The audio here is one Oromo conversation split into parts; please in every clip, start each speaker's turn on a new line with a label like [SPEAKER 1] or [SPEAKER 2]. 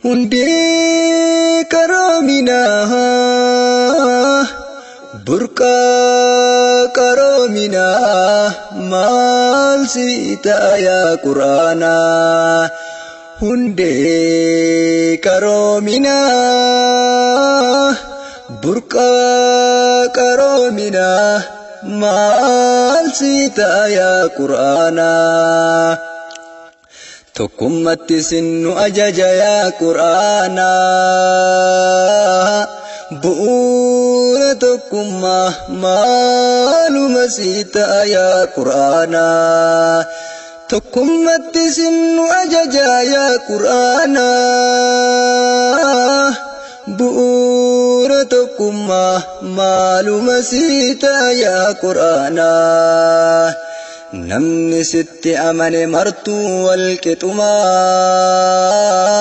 [SPEAKER 1] Hundee qaroominaa burqaa qaroominaa maal si ta'a yaa quraanaa. Hundee qaroominaa burqaa qaroominaa maal si ta'a yaa quraanaa. Tokkummatti sinnu ajaja yaa quraanaa. Bu'uura tokkummaa maaluma si ta'a yaa quraanaa. Tokkummatti sinnu ajaja yaa quraanaa. Bu'uura tokkummaa maaluma si ta'a yaa quraanaa. Namni sitti amane martuu wal qixumaa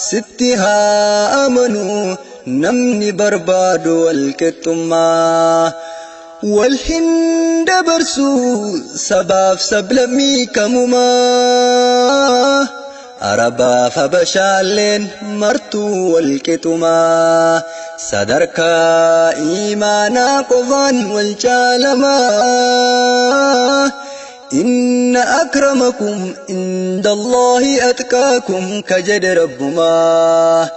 [SPEAKER 1] sitti haa amanuu namni barbaadu wal qixxummaa. Wal hin dabarsu sabaaf sablammii kamumaa. Arabaaf Habashaalleen martuu wal qixumaa. Sadarkaa iimaanaa qofaan wal caalamaa. Inna akramakum indallaahi atqaakum ka jedhe rabbumaa.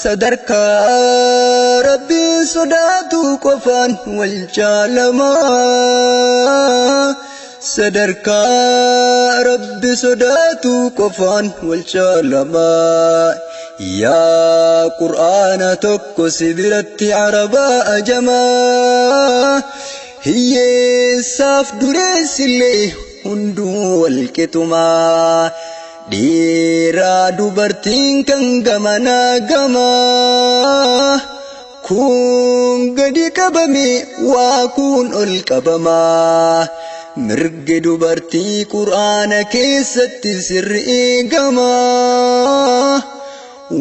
[SPEAKER 1] Sadarkaa rabbiin sodaatu qofaan wal caalamaa. Sadarkaa rabbi sodaatu qofaan wal caalamaa. Yaa qur'aana tokko si biratti arabaa ajamaa. Hiyyeessaaf dureessillee hunduu wal qixumaa. Dhiiraa dubartiin kan gamanaa gamaa. Kun gadi qabame waa kun ol qabamaa. Mirgi dubartii qur'aana keessatti sirri eegamaa.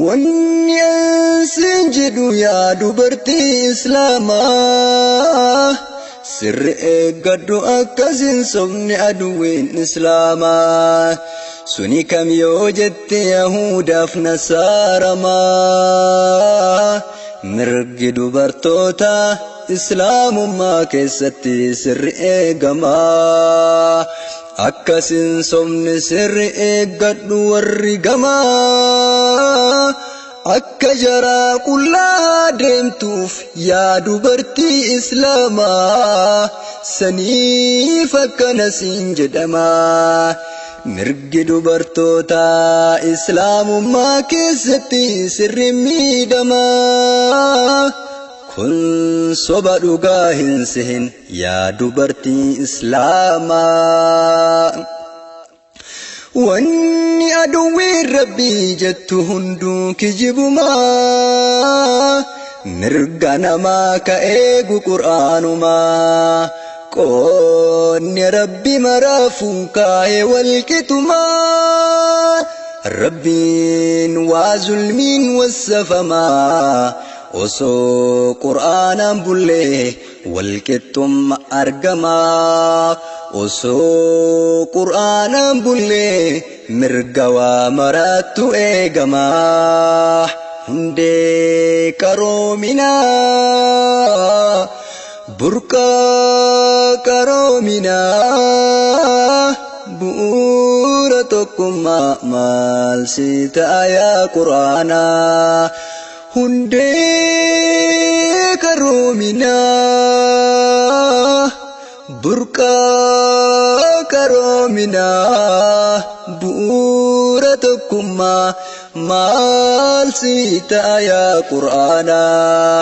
[SPEAKER 1] Wanni ansiin jedhu yaa dubartii islaamaa. Sirri eeggadhu akkasin sobni aduwwiin islaamaa. Suni kam yoo jette yahudaaf nasaaramaa. Mirgi dubartoota islaamummaa keessatti sirri eegamaa. Akkasin sobni sirri eeggadhu warri gamaa. Akka jaraa qullaa deemtuuf yaa dubartii islaamaa. Saniif akkana siin jedhamaa. Mirgi dubartoota islaamummaa keessatti sirri miidhamaa. Kun soba dhugaa hin sehin yaa dubartii islaamaa. Wanni aduwwiin rabbii jettu hunduu kijibumaa. Mirga namaa ka eegu qur'aanumaa. Qoonni rabbi maraafuu kaa'e wal qixumaa. Rabbiin waa zulmiin wassafamaa. Osoo qur'aanaan bullee wal qixxumma argamaa. Osoo qur'aanaan bullee mirga waa maraattu eegamaa. Hundee qaroominaa burqaa qaroominaa bu'uura tokkummaa maal si ta'a yaa qur'aanaa. Hundee qaroominaa burqaa qaroominaa bu'uura tokkummaa maal si ta'a yaa qur'aanaa.